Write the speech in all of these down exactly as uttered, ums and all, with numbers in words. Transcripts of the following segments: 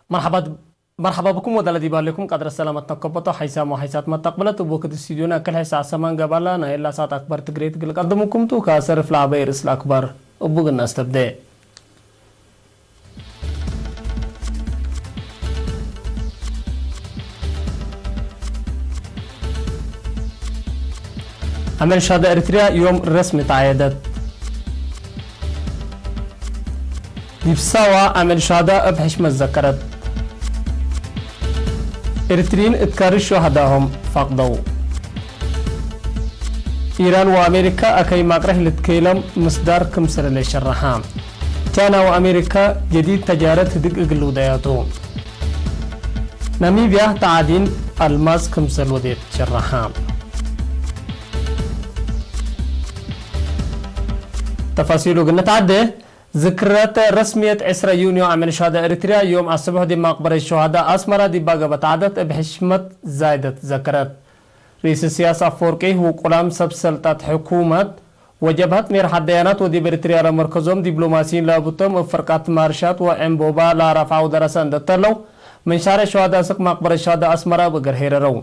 መርሐባ፣ መርሐባ ብኩም ወዳለ ዲብ ሀሌኩም ቀድረ ሰላመት ነከበቶ ሐይሳም ወሐይሳት መተቅብለት እብ ወክድ ስቱድዮና እክል ሐይሳ ሰማን ገባላ ናይ እላ ሳት አክበር ትግሬት እግል ቀድምኩም ቱ። ከአሰርፍ ለአበይ ርእስ ለአክበር እቡ ግና አስተብደ። አመል ሸሃዳ ኤሪትርያ ዮም ረስሚ ተዓየደት። ዲብ ሳዋ አመል ሸሃዳ እብ ሕሽመት ዘከረት። ኤሪትርይን እት ካርሽ ሸሃዳሆም ፈቅደው። ኢራን ወአሜሪካ አከይ ማቅረሕ ልትኬለም ምስዳር ክምሰል ለሸረሐ። ቻይና ወአሜሪካ ጀዲድ ተጃረት ህድግ እግል ልውደያቱ። ናሚብያ ተዓዲን አልማዝ ክምሰል ወዴት ሸረሐ። ተፋሲሉ እግል ነትዓዴ። ዝክረት ረስምየት ዕስረ ዩንዮ አመል ሸሃዳ ኤሪትርያ ዮም አስቡሕ ዲብ መቅበረት ሸሃዳ አስመራ ዲባ ገብአት ዓደት እብ ሕሽመት ዛይደት ዘከረት። ርኢስ እስያስ አፈወርቂ ውቁላም ሰብ ሰልጠት ሕኩመት ወጀብሀት ሜርሐት ደያናት ወዲብ ኤሪትርያ ለመርከዞም ዲፕሎማሲይን ለአቡቶም እብ ፈርቀት ማርሻት ወዕንቦባ ለአረፍዐው ደረሰ እንዴ ተለው፣ ምን ሻሬዕ ሸሃዳ ስክ መቅበረት ሸሃዳ አስመራ እብ እገር ሄረረው።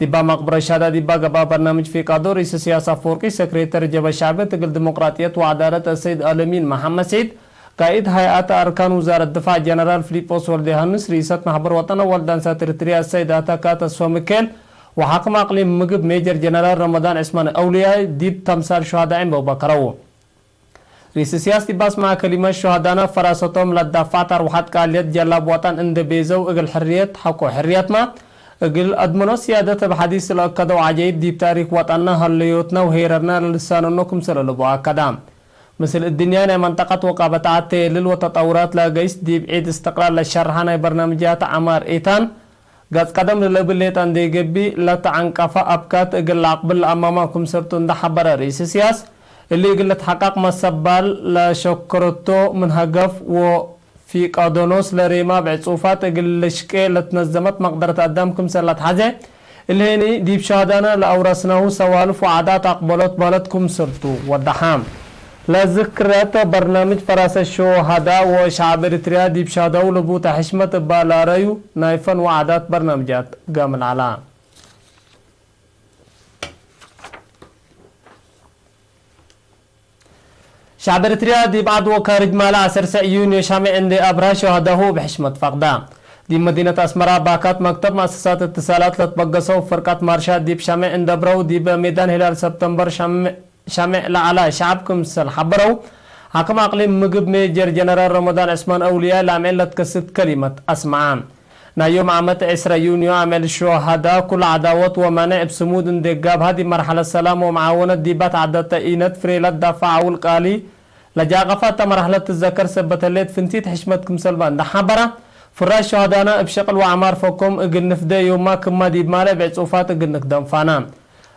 ዲባ መቅበረት ሸሃዳ ዲባ ገብአ በርናምጅ ፊቃዶ ርኢስ እስያስ አፈወርቂ፣ ሰክሬተሪ ጀብሀት ሸዕብየት እግል ዲሞቅራጥየት ወዐዳለት አሰይድ አለሚን መሐመድ ሰዒድ፣ ቃኢድ ሀይአት አርካን ውዛረት ድፋዕ ጀነራል ፊሊጶስ ወልደዮሐንስ፣ ርኢሰት ማሕበር ወጠን አዋልድ አንሳት ኤሪትርያ አሰይድ አተካ ተስፈ ሚካኤል፣ ወሓክም አቅሊም ምግብ ሜጀር ጀነራል ረመዳን ዕስማን አውልያይ ዲብ ተምሳል ሸሃዳ ዕንበባ ከረው። ርኢስ እስያስ ዲብ አስመዐ ከሊመት፣ ሸሃዳና ፈራሰቶም ለዳፋዕት አርወሐት ቃልየት ጀላብ ወጠን እንዴ ቤዘው፣ እግል ሕርየት ሐቆ ሕርየትመ እግል አድመኖ ስያደት እብ ሐዲስ ለአከደው ዐጀይብ ዲብ ታሪክ ወጠንነ፣ ሀለዮትነ ወሄረርነ ለልሳነኖ ክምሰል አለቡ አከደ። ምስል እድንያይ ናይ መንጠቀት ወቃበተዐት ቴልል ወተጠውራት ለአገይስ ዲብ ዒድ እስትቅላል ለሸርሐ ናይ በርናምጃት ዐማር ኢታን፣ ገጽ ቀደም ለልብል ሌጠ እንዴ ገብእ ለተዐንቀፈ አብካት እግል ለአቅብል ለአማማ ክምሰልቱ እንዴ ሐበረ ርኢስ እስያስ፣ እሊ እግል ልትሐቀቅ መሰባል ለሸክረቶ ምን ሀገፍ ወፊቃዶኖስ ለሬማ ብዕጹፋት እግል ልሽቄ ለትነዘመት መቅደረት አዳም ክምሰል ለትሐዜ፣ እሊ ህኒ ዲብ ሸሃዳነ ለአውረስናሁ ሰዋልፍ ወዓዳት አቅበሎት በህለት ክምሰልቱ ወደሐ። ለዝክረት በርናምጅ ፈራሰት ሸሃዳ ወሸዐብ ኤሪትርያ ዲብ ሸሃዳሁ ለቡተ ሕሽመት እባ ለአረዩ ናይ ፈን ወዓዳት በርናምጃት ጋምል ዐላ። ሸዐብ ኤሪትርያ ዲብ ዐድ ወካርጅ ማለ ዐሰርሰዕ ዩንዮ ሻምዕ እንዴ አብርሀ ሸሃዳሁ እብ ሕሽመት ፈቅደ። ዲብ መዲነት አስመራ ባካት መክተብ መአሰሳት እትሳላት ለትበገሰው ፍርቀት ማርሻት ዲብ ሻምዕ እንዴ አብረው ዲብ ሜዳን ሂላል ሰብተምበር ሻምዕ ሻምዕ ለዐለ ሸዐብ ክምሰል ሐበረው፣ ሐክም አቅሊም ምግብ ሜጀር ጀነራል ረመዳን ዕስማን አውልያይ ለአምዕል ለትከስት ከሊመት አስመዐ። ናይ ዮም ዓመት ዕስረ ዩንዮ አምዕል ሸሃዳ ኩል ዐዳወት ወመንዕ እብ ስሙድ እንዴ ጋብሀ ዲብ መርሐለት ሰላም ወመዓወነት ዲብ ተዐደተ ኢነት ፍሬ ለትዳፈዕ አውል ቃሊ ለጃቀፈ እተ መርሐለት ትዘከር ሰበት ህሌት ፍንቲት ሕሽመት ክምሰል በ እንዴ ሐበረ፣ ፍራሽ ሸሃዳና እብ ሸቅል ወዐማር ፈኮም እግል ንፍደ ዮማ ክመ ዲብ ማለ እብ ዕጹፋት እግል ንክደም ፋና።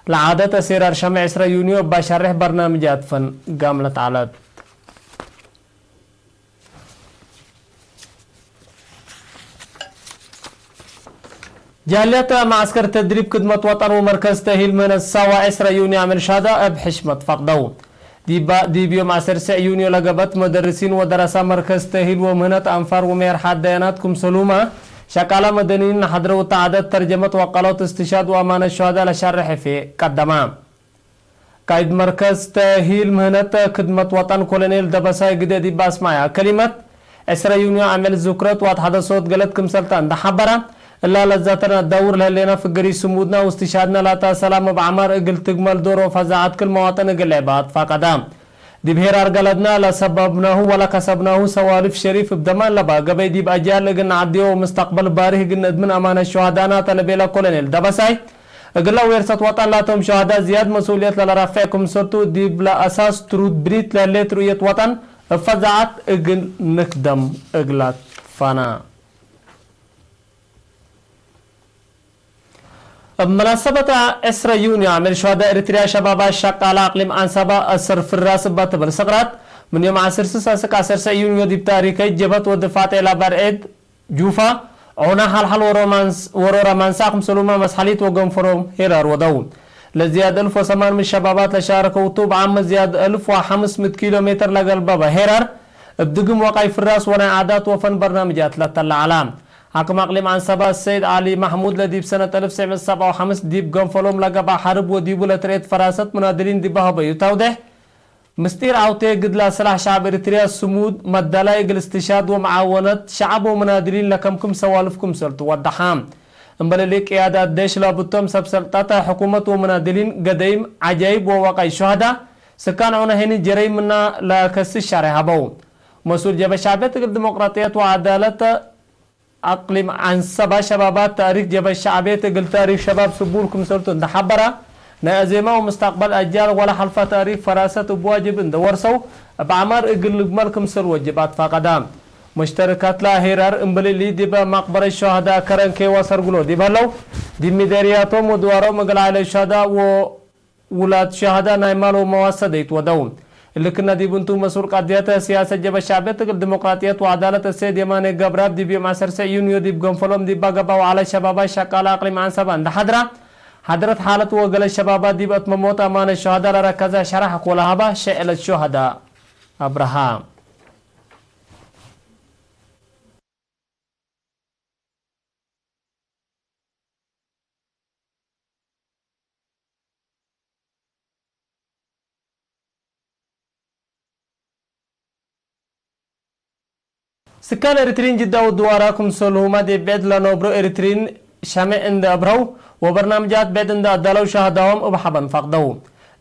ለዓደት አሴራር ሸምዕ ዕስረ ዩንዮ እብ አሻርሕ በርናምጃት ፈን ጋምለት ዐለት። ጃልያት መዐስከር ተድሪብ ክድመት ወጠን ወመርከዝ ተእሂል ምህነት ሳዋ ዕስረ ዩንዮ አምዕል ሸሃዳ እብ ሕሽመት ፈቅደው። ዲብ፣ ዲብ ዮም ዐሰርሰዕ ዩንዮ ለገብአት መደርሲን ወደረሳ መርከዝ ተእሂል ወምህነት አንፋር ወሜርሓት ደያናት ክምሰልሁመ ሸቃላ መደንይን ሐድረው ተዓደት ተርጀመት ወቀሎት እስትሽሃድ ወአማነት ሸሃዳ ለሻርሕ እፌ ቀደመ። ቃይድ መርከዝ ተእሂል ምህነት ክድመት ወጠን ኮሎኔል ደበሳይ ግደ ዲብ አስማያ ከሊመት፣ ዕስረ ዩንዮ አምዕል ዝክረት ወአትሐደሶት ገለት ክምሰልተ እንዴ ሐበረ፣ እላ ለዛተነ አዳውር ለህሌነ ፍግሪ ስሙድነ ወእስትሽሃድነ ላተ ሰላም እብ ዐማር እግል ትግመል ዶር ወፈዛዐት ክል መዋጥን እግል ልዕባ አትፋቀደ። ዲብ ሄራር ገለድነ ለሰበብናሁ ወለከሰብናሁ ሰዋልፍ ሸሪፍ እብ ደማን ለባ ገበይ ዲብ አጅያል እግል ነዐድዮ ወምስተቅበል ባሪህ እግል ንእድምን አማነት ሸሃዳና ተ ለቤለ ኮሎኔል ደበሳይ፣ እግለ ዌርሰት ወጠን ላቶም ሸሃዳ ዝያድ መስኡልየት ለለረፍዕ ክምሰልቱ ዲብለ አሳስ ትሩድ ብኒት ለህሌት ርእየት ወጠን እብ ፈዛዐት እግል ንክደም እግል አትፋና። እብ መናሰበት ዕስረ ዩንዮ አምዕል ሸሃዳ ኤሪትርያ ሸባባት ሸቃለ አቅሊም አንሳባ አሰር ፍራስ እባ ትብል ሰቅራት፣ ምን ዮም ዐስር ስስ አስክ ዐሰርሰዕ ዩንዮ ዲብ ታሪከይ ጀብሀት ወድፋዕ ጤላ በርዔድ ጁፋ፣ ዖና ሐልሐል ወሮማንስ-፣ ወሮረ ማንሳ ክምሰሉመ መስሐሊት ወገንፈሮም ሄራር ወደው። ለዝያድ እልፍ ወሰማን ምንት ሸባባት ለሻረከው ቱ፣ እብ ዓመት ዝያድ እልፍ ወሐምስ ምእት ኪሎ ሜትር ለገልበበ ሄራር፣ እብ ድግም ወቃይ ፍራስ ወናይ ዓዳት ወፈን በርናምጃት ለተለዐላ። ሓክም አቅሊም ዐንሰበ ሰይድ ዐሊ መሕሙድ ለዲብ ሰነት አልፍ ትስዕ ምእት ሰብዓ ወሐምስ ዲብ ገንፈሎም ለገብአ ሐርብ ወዲቡ ለትርኤት ፈራሰት ሙናድሊን ዲብ ሀበዩ ተውዴሕ፣ ምስጢር አውቴ ግድላ ስላሕ ሸዐብ ኤሪትርያ ስሙድ መዳላይ እግል እስትሻድ ወመዓወነት ሸዐብ ወሙናድሊን ለከምክም ሰዋልፍ ክምሰል ትወደሐ። እምበል እሊ ቅያዳት ዴሽ ለብቶም ሰብ ሰልጠት ሕኩመት ወሙናድሊን ገደይም ዐጃይብ ወወቀይ ሹሀዳ ስካን ዑነ ሄኒ ጀረይ ምና ለከስስ ሻሬ ሀበው። መስኡል ጀበ ሸዕብየት እግል ዲሞቅራጥየት ወዐዳለት አቅሊም ዐንሰበ ሸባባት ተእሪክ ጀበ ሸዕብየት እግል ተእሪክ ሸባብ ስቡል ክምሰልቱ እንደ ሐበረ፣ ናይ አዜመ ወምስተቅበል አጅያል ወለሐልፈ ተእሪክ ፈራሰት እብ ዋጅብ እንደ ወርሰው፣ እብ ዐማር እግል ልግመል ክምሰል ወጅብ አትፋቀደ። ሙሽተርካት ለአሄራር እምብልሊ ዲበ መቅበረት ሹሀዳ ከረን ኬዋ ሰርግሎ ዲብ ሀለው፣ ዲብ ሚደርያቶም ወድዋሮም እግል ዐይለት ሹሀዳ ወ ውላድ ሸሃዳ ናይ ማል ወመዋሰደ ይትወደው። እሊ ክነ ዲብ እንቱ፣ መስኡል ቀድየት ስያሰት ጀበ ሸዕብየት እግል ዲሞቅራጥየት ወዐዳለት እሴት የማኔ ገብረአብ ዲብ ዮም ዐሰርተ ዩንዮ ዲብ ገንፈሎም ዲባ ገብአው ዐለ ሸባባት ሸቃለ አቅሊም ዐንሰበ እንደ ሐድረ፣ ሐድረት ሓለት ወገለ ሸባባት ዲብ አትመሞት አማነ ሸሃዳ ለረከዘ ሸረሕ ኮለ ሀባ ሸዕለት ሸሃዳ አብረሃ። ስካን ኤሪትሪን ጅዳ ወድዋራ ክምሰልሁመ ዲብ ብዕድ ለነብሮ ኤሪትሪን ሸሜዕ እንዴ አብርሀው ወበርናምጃት ብዕድ እንዴ አዳለው ሸሃዳሆም እብ ሐበን ፈቅደው።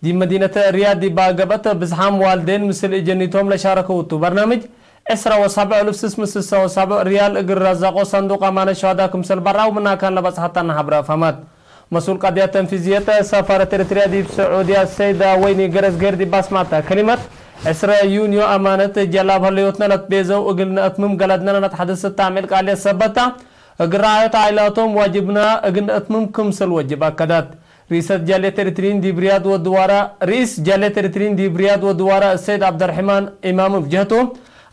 ዲብ መዲነት ሪያድ ዲብ ገብአት ብዝሓም ዋልዴን ምስል እጀኒቶም ለሻረከው እቱ በርናምጅ፣ ዕስረ ወሰብዕ እልፍ ስስ ምእት ስሳ ወሰብዕ ሪያል እግል ረዘቆ ሰንዱቅ አማነት ሸሃዳ ክምሰል በርአው ምን አካን ለበጽሐተነ ሐብረ ፈሀመት። መስኡል ቀድየት ተንፊዝየት ሰፋረት ኤሪትርያ ዲብ ስዑድያ ሰይዳ ወይኒ ገረዝጌር ዲብ አስማተ ከሊመት፣ ዕስረ ዩንዮ አማነት ጀላብ ሀለዮትነ ለትቤዘው እግል ነአትምም ገለድነ ለነትሐድስ እት አምዕል ቃልየት ሰበት ተ፣ እግል ረዓየት ዓኢላቶም ዋጅብና እግል ነአትምም ክምሰል ወጅብ አከደት። ርኢሰት ጃልየት ኤሪትሪን ዲብ ሪያድ ወድዋራ፣ ርኢስ ጃልየት ኤሪትሪን ዲብ ሪያድ ወድዋራ እሰይድ ዐብደርሕማን ኢማም እብ ጀህቱ፣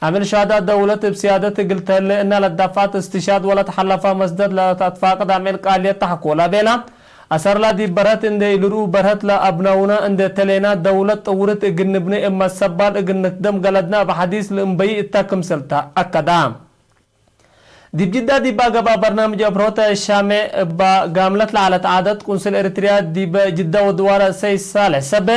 አምዕል ሸሃዳት ደውለት እብ ስያደት እግል ተህሌ እና ለትዳፍዐት እስትሽሃድ ወለትሐለፋ መስደት ለተአትፋቅድ አምዕል ቃልየት ተሐኮላ ቤላ። አሰርላ ዲብ በርሀት እንዴ ኢልርኡ በርሀት ለአብናውነ እንዴ ተሌና ደውለት ጥውርት እግል ንብኔ እብ መሰባል እግል ንትደም ገለድነ እብ ሐዲስ ልእንበይ እተ ክምሰል ተአከዳ። ዲብ ጅዳ ዲብ አገብአ በርናምጅ አብርሆተ ሻሜዕ እባ ጋምለት ለዐለት ዓደት፣ ቁንስል ኤሪትርያ ዲበ ጅዳ ወድዋረ ሰይድ ሳልሕ ሰቤ፣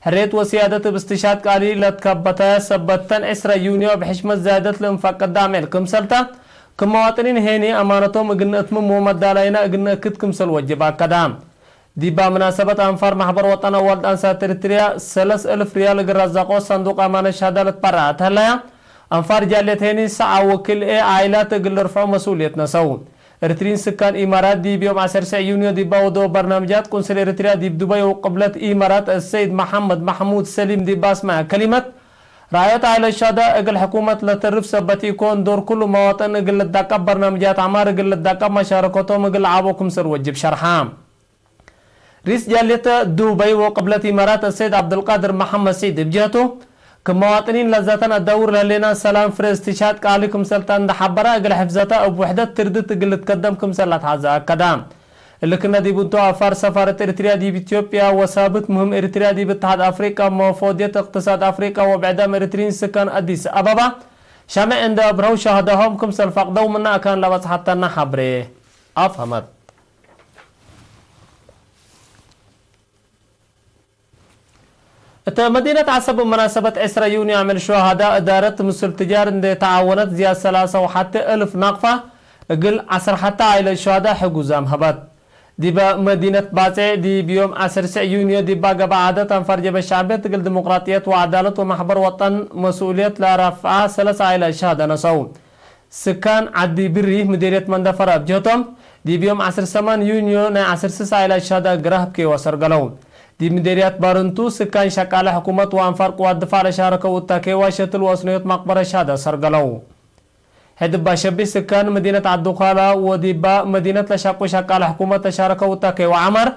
ሕርየት ወስያደት እብ እስትሽሃድ ቃሊ ለትከበተ ሰበተን ዕስረ ዩንዮ እብ ሕሽመት ዛይደት ለእንፈቅድ አምዕል ክምሰልተ፣ ክም መዋጥኒን ሄኒ አማነቶም እግል ነአትምም ወመዳላይና እግል ነአክድ ክምሰል ወጅብ አከዳ። ዲባ ምናሰበት አንፋር ማሕበር ወጠን አዋልድ አንሳት ኤሪትርያ ሰለስ እልፍ ርያል እግል ረዘቆ ሰንዱቅ አማነት ሸሃዳ ልትበረዐት ሀለያ። አንፋር ጃልየት ሄኒ ሰዓ ወክልኤ ዓኢላት እግል ልርፍዖ መስኡልየት ነሰው። ኤሪትሪን ስካን ኢማራት ዲብ ዮም ዐሰርተ ዩንዮ ዲባ ወደወ በርናምጃት ቁንስል ኤሪትርያ ዲብ ዱበይ ወቅብለት ኢማራት አሰይድ መሐመድ መሕሙድ ሰሊም ዲባ አስመዐ ከሊመት፣ ረአየት ዓኢለት ሸሃዳ እግል ሕኩመት ለተርፍ ሰበት ኢኮን፣ ዶር ኩሉ መዋጥን እግል ልዳቀብ በርናምጃት ዐማር እግል ልዳቀብ መሻረከቶም እግል ለዓቦ ክምሰል ወጅብ ሸርሐ። ሪስ ጃልየት ዱበይ ወቅብለት ኢማራት አሰይድ ዐብዱልቃድር መሐመድ ሲድ እብ ጀህቱ፣ ክም መዋጥኒን ለዛተን አዳውር ለህሌና ሰላም ፍሬ እስትሽሃድ ቃሊ ክምሰልተ እንደ ሐበረ፣ እግል ሕፍዘተ እብ ውሕደት ትርድት እግል ልትከደም ክምሰል ለትሐዘ አከደ። እሊ ክነ ዲብ እንቱ፣ አፋር ሰፋረት ኤሪትርያ ዲብ ኢትዮጵያ ወሳብት ምህም ኤሪትርያ ዲብ እትሓድ አፍሪቀ፣ መፎድየት እቅትሳድ አፍሪቀ ወብዕዳም ኤሪትሪን ስካን አዲስ አበባ ሻሜዕ እንደ አብርሀው ሸሃዳሆም ክምሰል ፈቅደው ምነ አካን ለበጽሐተነ ሐብሬ አፍሀመት። እተ መዲነት ዐሰብ እብ መናሰበት ዕስረ ዩኒ አምዕል ሹሀዳ እዳረት ምስል ትጃር እንዴ ተዓወነት ዝያድ ሰላሳ ወሐቴ እልፍ ናቅፋ እግል ዐስር ሐቴ ዓኢለት ሹሀዳ ሕጉዛም ሀበት። ዲበ መዲነት ባጼዕ ዲብ ዮም ዐስር ዩንዮ ዲባ ገብአ ዓደት አንፋር ጀበ ሸዕብየት እግል ዲሞቅራጥየት ወዐዳለት ወመሕበር ወጠን መስኡልየት ለረፍዐ ሰለስ ዓኢላት ሸሀደ ነሰው። ስካን ዐዲ ብሪ ምዴርየት መንደፈራ እብ ጀህቶም፣ ዲብ ዮም ዐስር ሰማን ዩንዮ ናይ ዐስር ስስ ዓኢላት ሸሀደ ግራህብ ኬዋ ሰርገለው። ዲብ ምዴርያት ባርንቱ፣ ስካን ሸቃለ ሕኩመት ወአንፋር ቅዋት ድፋዕ ለሻረከው እታ ኬዋ ሸትል ወአስነዮት መቅበረት ሸሀደ ሰርገለው። ሕድ እባ ሸቢህ ስካን መዲነት ዐዲ ኳላ ወዲባ መዲነት ለሸቁ ሸቃለ ሕኩመት ለሻረከው እታ ኬዋ ዐማር፣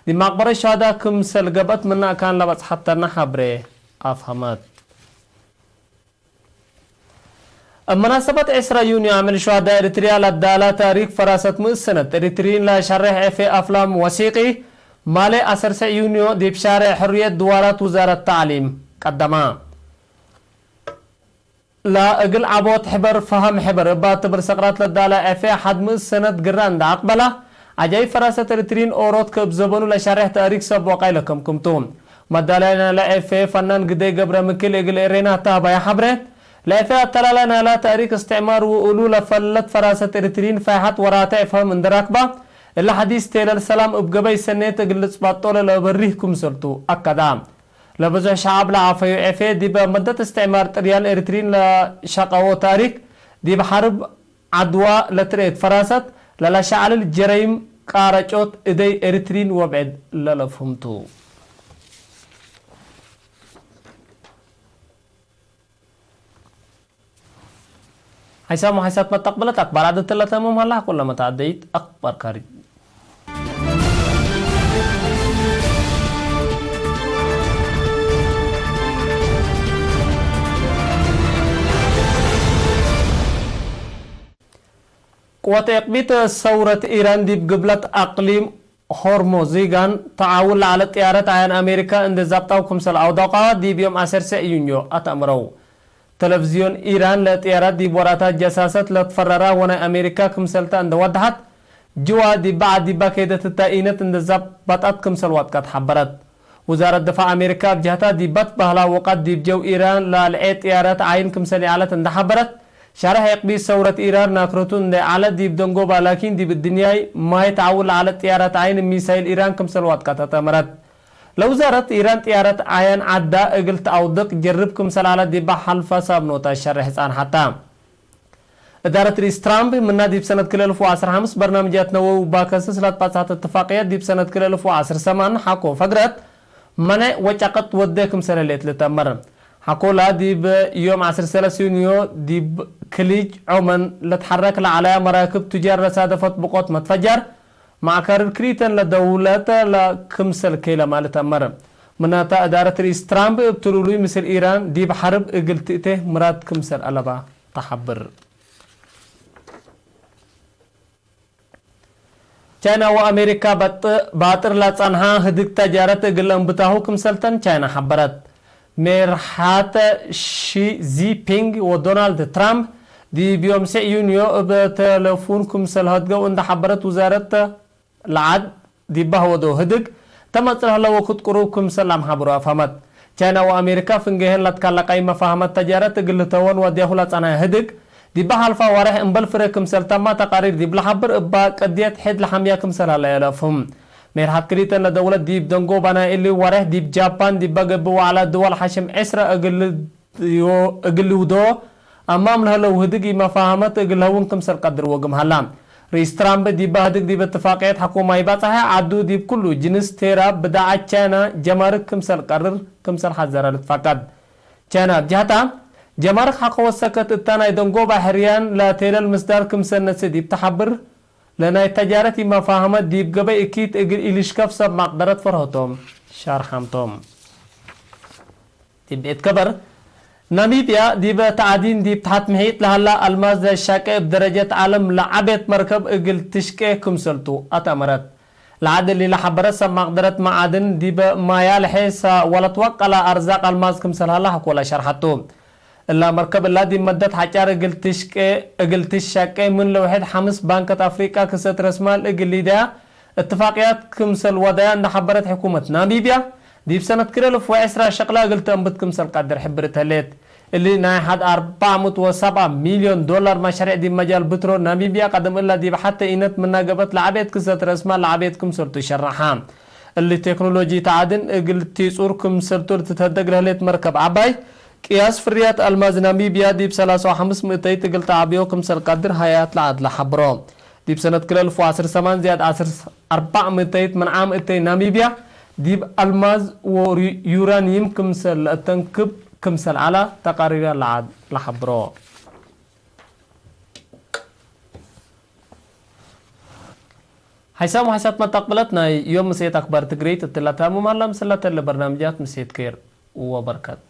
ዲብ መቅበረት ሸሀደ ክምሰል ገብአት ምነ አካን ለበጽሐተነ ሐብሬ አፍሀመት። እብ መናሰበት ዕስራ ዩንዮ፣ አምዕል ሹሀዳእ ኤሪትርያ ለዳላ ተእሪክ ፈራሰት ምእሰነት ኤሪትርዪን ለሸሬሕ ኤፌ አፍላም ወሲቂ፣ ማሌ ዐሰርተ ዩንዮ፣ ዲብ ሻሬዕ ሕርየት ድዋራት ውዛረት ተዕሊም ቀደማ። ለእግል ዐቦት ሕበር ፈሀም ሕበር እባ ትብር ሰቅራት ለዳለ ኤፌ ሐድ ምእት ሰነት ግረ እንደ አቅበላ፣ ዐጃይብ ፈራሰት ኤሪትሪን ኦሮት ከእብ ዘበኑ ለሻሬሕ ተእሪክ ሰብ ወቃይ ለከምክምቱ። መዳላይ ናለ ኤፌ ፈናን ግደይ ገብረ ምክል እግል ኤሬና ተህባየ ሐብሬ፣ ለኤፌ አተላላ ናላ ተእሪክ እስትዕማር ውእሉ ለፈለት ፈራሰት ኤሪትሪን ፋይሐት ወራተ ፈህም እንደ ራክባ፣ እለ ሐዲስ ቴለል ሰላም እብ ገበይ ሰኔት እግል ልጽባጦ ለለበሪህ ክምሰልቱ አከዳ። ለብዙሕ ሸዐብ ለአፈዩ ኤፌ፣ ዲበ መደት እስትዕማር ጥርያን ኤሪትሪን ለሸቀዎ ታሪክ፣ ዲብ ሐርብ ዐድዋ ለትርኤት ፈራሰት ለለሸዐልል ጀረይም ቃረጮት እደይ ኤሪትሪን ወብዕድ ለለፍህምቱ። ሐይሳም ወሐይሳት መተቅብለት አክባር ዐደት ለተምም ሀላ፣ ኩለ መተዐደይት አክባር ካሪ። ቅወት ዕቅቢት ሰውረት ኢራን ዲብ ግብለት አቅሊም ሆርሞዚጋን ተዓውል ለዐለ ጥያረት ዐያን አሜሪካ እንዴ ዛብጣው ክምሰል አውደቀ፣ ዲብ ዮም ዐሰርሰ ዩንዮ አትአምረው። ተለፍዝዮን ኢራን ለጥያራት ዲብ ወራታት ጀሳሰት ለትፈረራ ወናይ አሜሪካ ክምሰልታ እንዴ ወደሐት፣ ጅዋ ዲብ በዐድ ዲባ ኬደት እታ ኢነት እንዴ ዛበጣት ክምሰል ዋድቀት ሐበረት። ውዛረት ድፋዕ አሜሪካ እብ ጀህታ ዲባት በህላ ወቃት ዲብ ጀው ኢራን ለአልዔ ጥያራት ዓይን ክምሰል ይዐለት እንዴ ሐበረት፣ ሻርሕ ዕቅቢት ሰውረት ኢራን ናክረቱ እንዴ ዐለ ዲብ ደንጎባ ላኪን ዲብ እድንያይ ማይ ተዐውል ለዐለት ጥያራት ዓይን ሚሳይል ኢራን ክምሰል ዋድቀት አተመረት። ለውዛረት ኢራን ጥያረት ዓያን ዐዳ እግል ተአውድቅ ጀርብ ክምሰል ዐለ ዲባ ሐልፈ ሳብኖታት ሸርሕ ጻንሐታ። እዳረት ርኢስ ትራምፕ ምና ዲብ ሰነት ክልኤ እልፍ ወዐስር ሐምስ በርናምጃት ነወዊ ባከስስ ለትባጽሐት እትፋቅየት ዲብ ሰነት ክልኤ እልፍ ወዐስር ሰማን ሐቆ ፈግረት፣ መኔዕ ወጨቀት ወዴ ክምሰል ህሌት ልትአመር። ሐቆላ ዲብ ዮም ዐስር ሰለስ ዩንዮ ዲብ ክሊጅ ዖመን ለትሐረክ ለዐለያ መራክብ ቱጃር ለሳደፈት ብቆት መትፈጃር፣ መዓካርር ክሪተን ለደውለት ለክምሰል ኬለማ ልትአመር። ምናተ፣ እዳረት ርኢስ ትራምፕ እብ ትሉሉይ ምስል ኢራን ዲብ ሐርብ እግል ትእቴ ምራድ ክምሰል አለባ ተሐብር። ቻይና ወአሜሪካ ባጥ-፣ ባጥር ለጸንሐ ህድግ ተጃረት እግል ለእንብታሁ ክምሰልተን ቻይና ሐበረት። ሜርሐት ሺ ዚፒንግ ወዶናልድ ትራምፕ ዲብ ዮም ሴዕ ዩንዮ እብ ተለፉን ክምሰል ሀድገው እንደ ሐበረት ውዛረት ለዐድ ዲብ በህወዶ ህድግ፣ ተመጽእ ለህለ ወክድ ቅሩብ ክምሰል ለአምሐብሩ አፍሀመት። ቻይና ወአሜሪካ ፍንጌሀን ለትካለቀይ መፋህመት ተጃረት እግል ልተወን ወድያሁ ለጸንሐ ህድግ፣ ዲብ ሐልፋ ዋሬሕ እምበል ፍሬ ክምሰል ተማ ተቃሪር ዲብ ለሐብር እባ ቅድየት ሔድ ለሐምያ ክምሰል ሀለየ ለአፍህም። ሜርሐት ክሪተን ለደውለት ዲብ ደንጎባ ናይ እሊ ዋሬሕ ዲብ ጃፓን ዲበ ገብእ ወዐለ ድወል ሐሽም ዕስረ እግል እግል ልውዶ አማም ለህለው ህድግ ኢመፋሀመት እግል ለህውን ክምሰል ቀድር ወግም ሀላ። ርኢስ ትራምፕ ዲበ ህድግ ዲብ እትፋቅየት ሐኩማይ ባጽሐ ዐዱ ዲብ ኩሉ ጅንስ ቴራ ብዳዓት ቻይና ጀማርክ ክምሰል ቀርር ክምሰል ሐዘረ ልትፋቀድ። ቻይና እብ ጀህታ ጀማርክ ሐቆ ወሰከት እታ ናይ ደንጎባ ሕርያን ለቴለል ምስዳር ክምሰል ነስእ ዲብ ተሐብር፣ ለናይ ተጃረት ኢመፋሀመት ዲብ ገበይ እኪት እግል ኢልሽከፍ ሰብ ማቅደረት ፈርሆቶም ሻርሓምቶም። ዲብ ቤት ከበር፣ ናሚብያ ዲበ ተዕዲን ዲብ ተሐት ምሒጥ ለሀላ አልማዝ ለሻቄ እብ ደረጀት ዐለም ለዐቤት መርከብ እግል ትሽቄ ክምሰልቱ አትአመረት። ለዐድ እሊ ለሐበረ ሰብ ማቅደረት መዓድን ዲበ ማያ ለሔሰ ወለትወቀለ አርዛቅ አልማዝ ክምሰል ሀላ ሐቆላ ሸርሐቱ። እላ መርከብ እላ ዲብ መደት ሐጫር እግል ትሽቄ፣ እግል ትሻቄ ምን ለውሕድ ሐምስ ባንከት አፍሪቃ ክሰት ረስማል እግል ሊደያ እትፋቅያት ክምሰል ወደያ እንደ ሐበረት ሕኩመት ናሚብያ፣ ዲብ ሰነት ክልኤ እልፍ ወዕስራ ሸቅላ እግል ተአንብት ክምሰል ቀድር ሕብርት ህሌት። እሊ ናይ ሐድ አርበዕ ምእት ወሰብዓ ሚልዮን ዶላር መሸሬዕ ዲብ መጃል ብትሮል ናሚብያ ቀደም እላ ዲብ ሐቴ ኢነት ምና ገብአት ለዐቤት ክሰት ረስማል ለዐቤት ክምሰልቱ ሸረሐ። እሊ ቴክኖሎጂ ተዓድን እግል ቲጹር ክምሰልቱ ልትትሀደግ ለህሌት መርከብ ዐባይ፣ ቅያስ ፍርያት አልማዝ ናሚብያ ዲብ ሰላሳ ወሐምስ ምእተይት እግል ተዓብዮ ክምሰል ቀድር ሀያት ለዐድ ለሐብሮ። ዲብ ሰነት ክልኤ እልፍ ወዐስር ሰማን ዝያድ ዐስር አርበዕ ምእተይት ምን ዓም እተይ ናሚብያ ዲብ አልማዝ ወዩራኒም ክምሰል ለአተንክብ ክምሰል ዐላ ተቃሪራ ለዐድ ለሐብሮ። ሐይሳም ወሐይሳት መተቅብለት ናይ ዮም ምሴት አክባር ትግሪት እትለ ተሙም ሀላ። ምስለ ተለ በርናምጃት ምሴት ኬር ወበርከት።